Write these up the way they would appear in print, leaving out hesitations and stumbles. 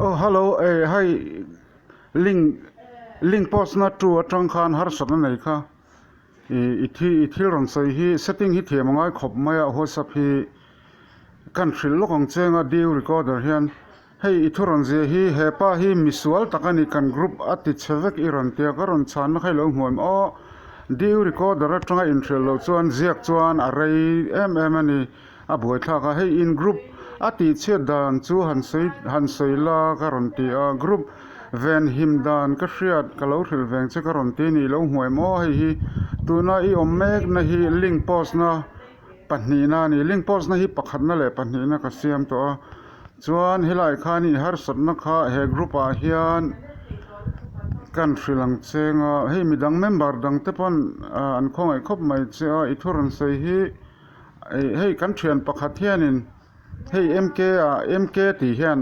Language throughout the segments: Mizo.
Oh hello eh hei link link post na tu atang khan harsatna nei kha ih i thi i thil rawn sawi hi setting hi thiam a ngai khawp mai a whatsapp hi kan hrilh lawk ang cheng a due recorder hian hei i thu rawn zia hi hepa hi misual tak a ni kan group a ti chhe vek i rawn tia ka rawn chhanna kha i lo hmuam aw due recorder atanga inhrilh loh chuan ziak chuan a rei em em a ni. A buaithlak a, hei in group a tih chhiat dan chu han sawi han sawi la ka rawn ti a, group ven him dan ka hriat ka lo hrilh veng che ka rawn ti a ni lo hmuai maw hei hi tuna i awm mek na hi link post na pahnihna a ni link post na hi pakhatna leh pahnihna ka siam tawh a chuan helaiah khan i harsatna kha he group ah hian kan hrilh ang cheng a hei midang member dang te pawn an khawngaih khawp mai che a i thu rawn sawi hi. Hei kan thian pakhat hianin hei MK ah MK tih hian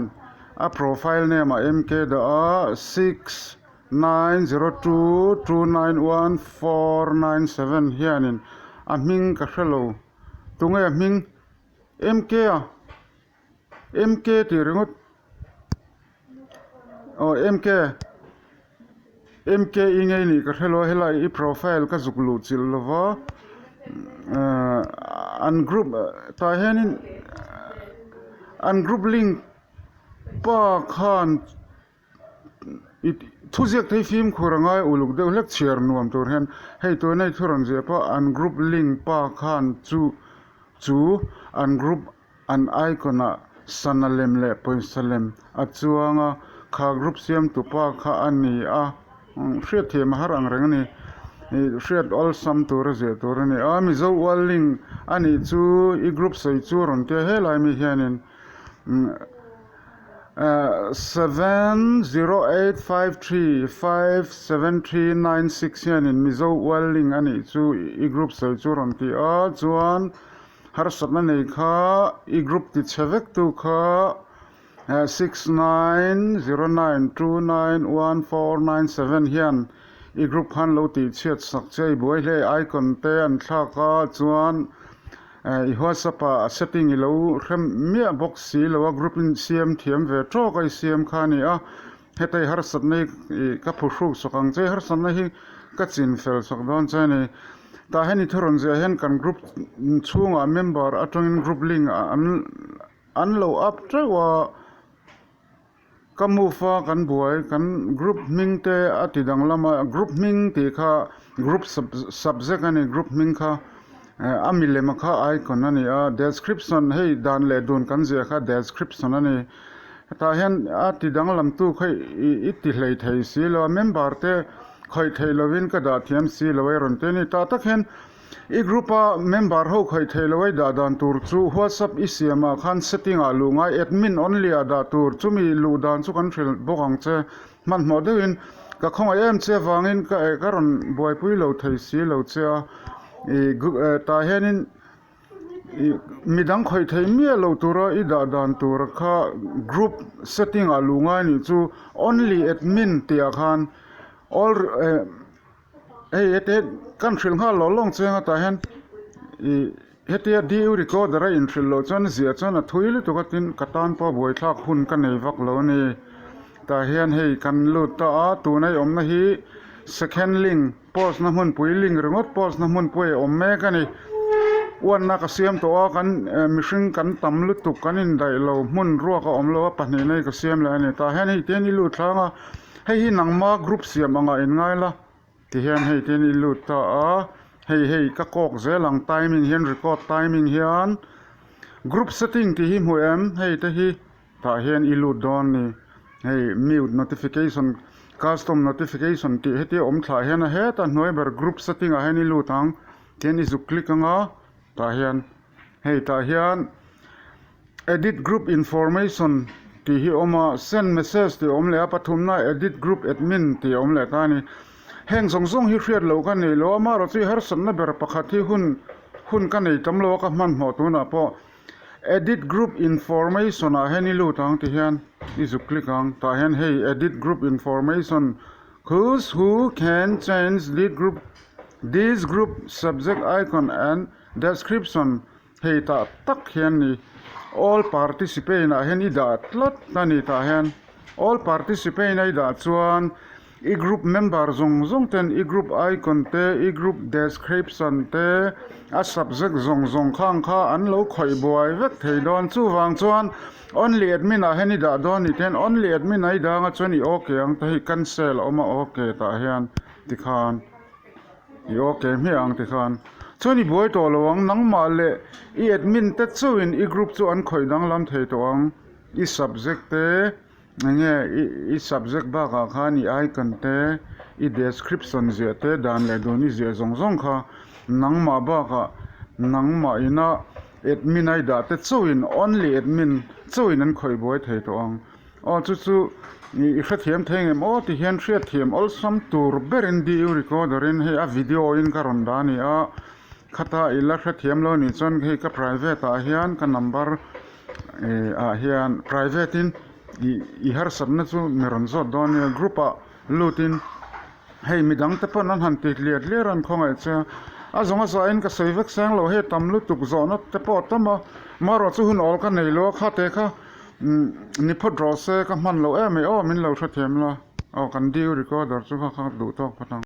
a profile name ah MK dah a six nine zero two two nine one four nine seven hianin a hming ka hrelo tunge a hming MK a. MK tih ringawt aw MK MK i ngei nih ka hre lo a helai i profile ka zuk luh chilh lo va ahh an group tah hianin an group link pa khan Thuziak te hi fimkhur a ngai uluk deuh hlek chhiar nuam tur hian hei tuna i thu rawn ziah pawh an group link pa khan chu chu an group an icon ah sana lem leh pawisa lem a chuang a kha group siam tu pa kha a ni a hriat thiam a har ang reng a ni ih hriat awlsam tur a ziah tur a ni a mizo ual link a nih chu i group sawi chu a rawn tia helai mi hianin. 7085357396 hianin Mizo Ualling a nih chu i group sawi chu rawn ti a, chuan harsatna nei kha i group ti chhe vek tu kha 6909291497 hian i group khan lo tih chhiat sak che i buai hle icon te an thlak a chuan I WhatsApp ah a setting i lo hre miah bawk si lo a, group in siam thiam ve tawk a i siam kha a ni a, heta i harsatna hi ka phuhruk chawk ang che, i harsatna hi ka chin fel chawk dawn che a ni. Tah hian i thu rawn ziah hian kan group chhungah member atangin group link an an lo up teuh a. Ka move a kan buai kan group hming te a ti danglam a group hming tih kha group subject a ni group hming kha a milem a kha icon a ni a description hei dan leh dun kan ziah kha description a ni hetah hian a ti danglam tu kha i ti hlei thei si lo a member te khawih theih lovin ka dah thiam si lo a i rawn ti a ni tah tak hian. I group a member ho khaih theih lo ei dah dan tur chu WhatsApp i siam ah khan setting ah luh ngai admin only ah dah tur chumi luh dan chu kan hrilh bawk ang che hmanhmawh deuhin ka khawngaih em che vangin ka eh ka rawn buaipui lo thei si lo che a i group eh tah hianin i midang khawih theih miah loh tura i dah dan tur kha group setting ah luh ngai nih chu only admin tih ah khan all eh. Hei hete kan hrilh nghal lo lawng chiang a tah hian ih hetia DU recorder a inhrilh loh chuan ziah chuan a thui lutuk a tin ka tan pawh buaithlak hun ka nei vak lo a ni. Tah hian hei kan lut ta a tuna i awmna hi second link post na hmunpui link ringawt post na hmunpui a awm mek a ni. Uanna ka siam tawh a kan mihring kan tam lutuk kan indaih lo hmun ruak a awm lo a pahnihna hi ka siam leh a ni. Tah hian hei tihian i lut thlang a. Hei hi nangma group siam angah in ngai la tihian hei te hian i lut ta a hei hei ka kawk zel ang timing hian record timing hian group setting tih hi hmu em hei te hi tah hian i lut dawn a ni hei mute notification custom notification tih hetia awm thlah hian a hetah hnuai ber group setting ah hian i lut ang tihian i zuk click anga tah hian hei tah hian. Edit group information tih hi a awm a, send message tih a awm leh a, pathumna edit group admin tih a awm leh ta a ni. Heng zawng zawng hi hriat loh ka nei lo a, amaherawh chu i harsatna ber pakhat hi hun hun ka nei tam lo a ka hmanhmawh tunah pawh edit group information ah hian i lut ang ti hian i zuk click ang tah hian hei edit group information who's who can change this group this group subject icon and description Hei tah tak hian ni all participant ah hian i dah tlat a ni tah hian. All participant a i dah chuan i group member zawng zawng ten i group icon te, i group description te, a subject zawng zawng khang kha an lo khawih buai vek thei dawn. Chuvang chuan only admin ah hian i dah dawn nih ten only admin a i dang a chuan i ok ang te hei cancel a awm a ok tah hian tikhan i ok hmiah ang tikhan chuan i buai tawh lo ang nangmah leh i admin te chauhin i group chu an khawih danglam thei tawh ang. I subject te enge i subject bakah khan i icon te i description ziah te dan leh dun i ziah zawng zawng kha nangmah bakah nangmah ina admin a i dah te chauhin only admin chauhin an khawih buai thei tawh ang. Aw chu chu i hrethiam thei ngem aw ti hian hriatthiam awlsam tur berin DU recorder in hei a video in ka rawn dah a ni a khata i la hrethiam lo anih chuan hei ka private ah hian ka number ah hian private in i harsatna chu mi rawn zawt dawn nia group ah lut in hei midang te pawn an han ti tliar tliar a an khawngaih che a a zawng a zah in ka sawi vek seng lo hei tam lutuk zawhna te pawh a tam a marawh chu hun awl ka nei lo a khate kha ni phawt rawh se ka hman loh em mai aw min lo hrethiam la aw kan due recorder chu kha kha duh tawk phawt ang.